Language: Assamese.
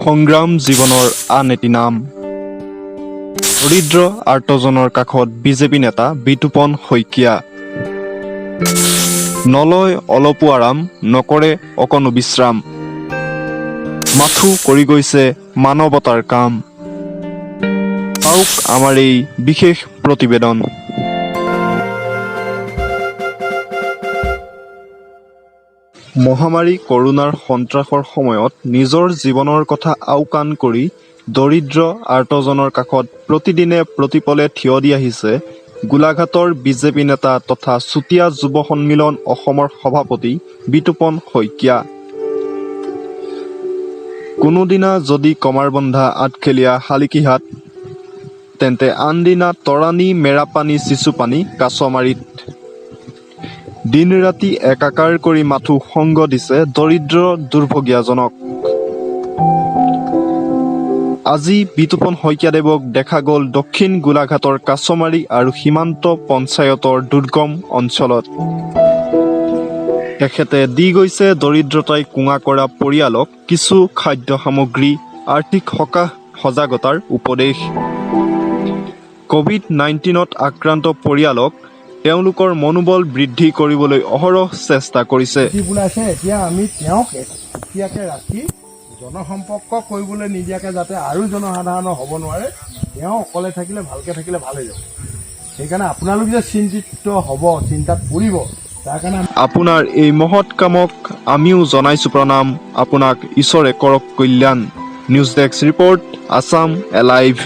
সংগ্ৰাম জীৱনৰ আন এটি নাম। দৰিদ্ৰ আৰ্তজনৰ কাষত বিজেপি নেতা বিতুপন শইকীয়া। নলয় অলপো আৰাম, নকৰে অকণো বিশ্ৰাম, মাথো কৰি গৈছে মানৱতাৰ কাম। চাওক আমাৰ এই বিশেষ প্ৰতিবেদন। মহামাৰী কৰোণাৰ সন্ত্ৰাসৰ সময়ত নিজৰ জীৱনৰ কথা আওকাণ কৰি দৰিদ্ৰ আৰ্তজনৰ কাষত প্ৰতিদিনে প্ৰতিপলে থিয় দি আহিছে গোলাঘাটৰ বিজেপি নেতা তথা চুতীয়া যুৱ সন্মিলন অসমৰ সভাপতি বিতুপন শইকীয়া। কোনোদিনা যদি কমাৰবন্ধা, আঠখেলীয়া, শালিকীহাট, তেন্তে আনদিনা তৰাণী, মেৰাপানী, চিচুপানী, কাছমাৰীত দিন ৰাতি একাকাৰ কৰি মাথো সংগ দিছে দৰিদ্ৰ দুৰ্ভগীয়াজনক। আজি বিতুপন শইকীয়াদেৱক দেখা গ'ল দক্ষিণ গোলাঘাটৰ কাছমাৰী আৰু সীমান্ত পঞ্চায়তৰ দুৰ্গম অঞ্চলত। তেখেতে দি গৈছে দৰিদ্ৰতাই কোঙা কৰা পৰিয়ালক কিছু খাদ্য সামগ্ৰী, আৰ্থিক সকাহ, সজাগতাৰ উপদেশ। ক'ভিড-19ত আক্ৰান্ত পৰিয়ালক তেওঁলোকৰ মনোবল বৃদ্ধি কৰিবলৈ অহৰহ চেষ্টা কৰিছে। ওলাইছে। এতিয়া আমি তেওঁক সুকীয়াকৈ ৰাখি জনসম্পৰ্ক কৰিবলৈ নিদিয়াকৈ, যাতে আৰু জনসাধাৰণৰ হ'ব নোৱাৰে, তেওঁ অকলে থাকিলে, ভালকৈ থাকিলে ভাল হৈ যাব। সেইকাৰণে আপোনালোক যে চিন্তিত হ'ব, চিন্তাত পৰিব, তাৰ কাৰণে আমি আপোনাৰ এই মহৎ কামক আমিও জনাইছো প্ৰণাম। আপোনাক ঈশ্বৰে কৰক কল্যাণ। News desk report, Assam Alive.